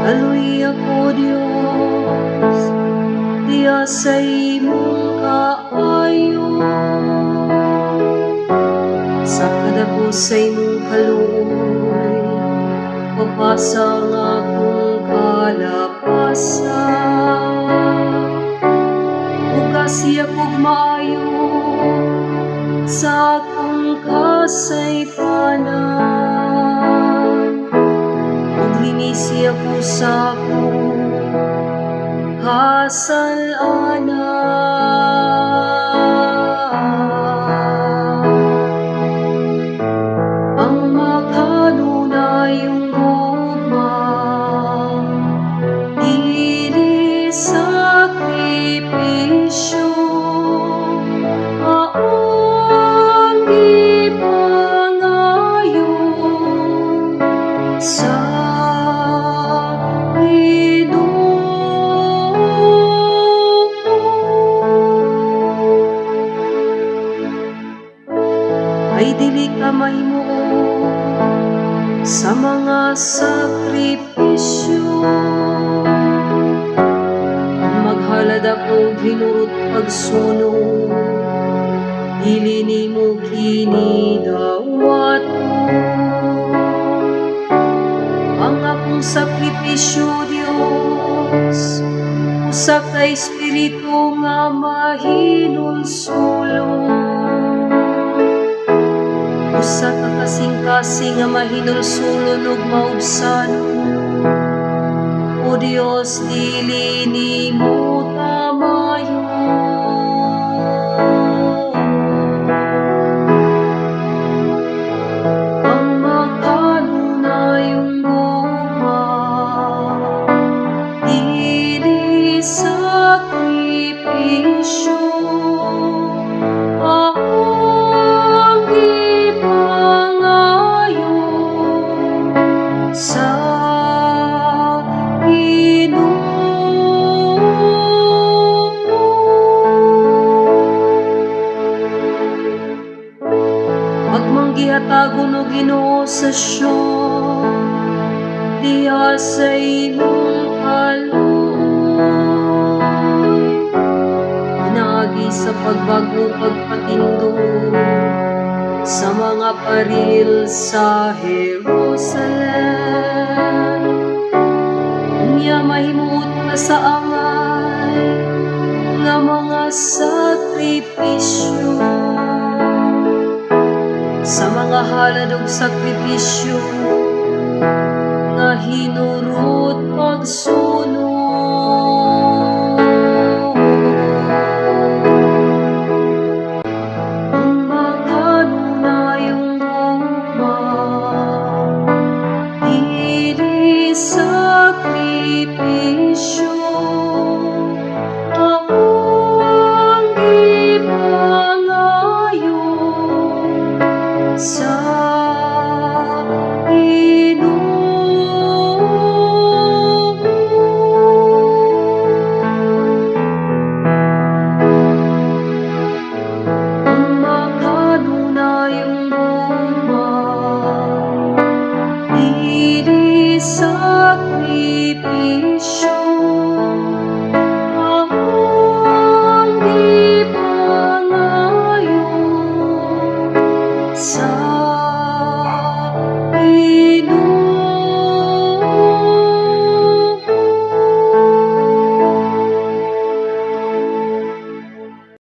Kaluy ako, Dios, diha sa imong kaayo. Sa kadako sa imong kaluoy, wapasa ang akong kalapasan. Hugasi ako'g maayo sa akong kasaypanan. Ug linisi ako sa akong kasalanan. Ang makanunayong gugma, dili sakripisyo, maong gipangayo sa Ginoo. Ay dili ka mahimuot sa mga sakripisyo. Maghalad ako og hinurot pagsunog, dili nimo kini dawaton. Ang akong sakripisyo, Dios, usa ka espiritu nga mahinulsulon. Usa ka kasing-kasing nga mahinulsulon ug maubsanon. O Dios, dili nimo tamayon. Ang makanunayong gugma, dili sakripisyo, maong gipangayo sa Ginoo. Pagmanggihatagon o Ginoo sa Sion, diha sa imong kaluoy, pinaagi sa pagbago pagpatindog sa mga paril sa Jerusalem. Unya mahimuot ka sa angay nga mga sakripisyo, sa mga halad ug sakripisyo nga hinurot pagsunog.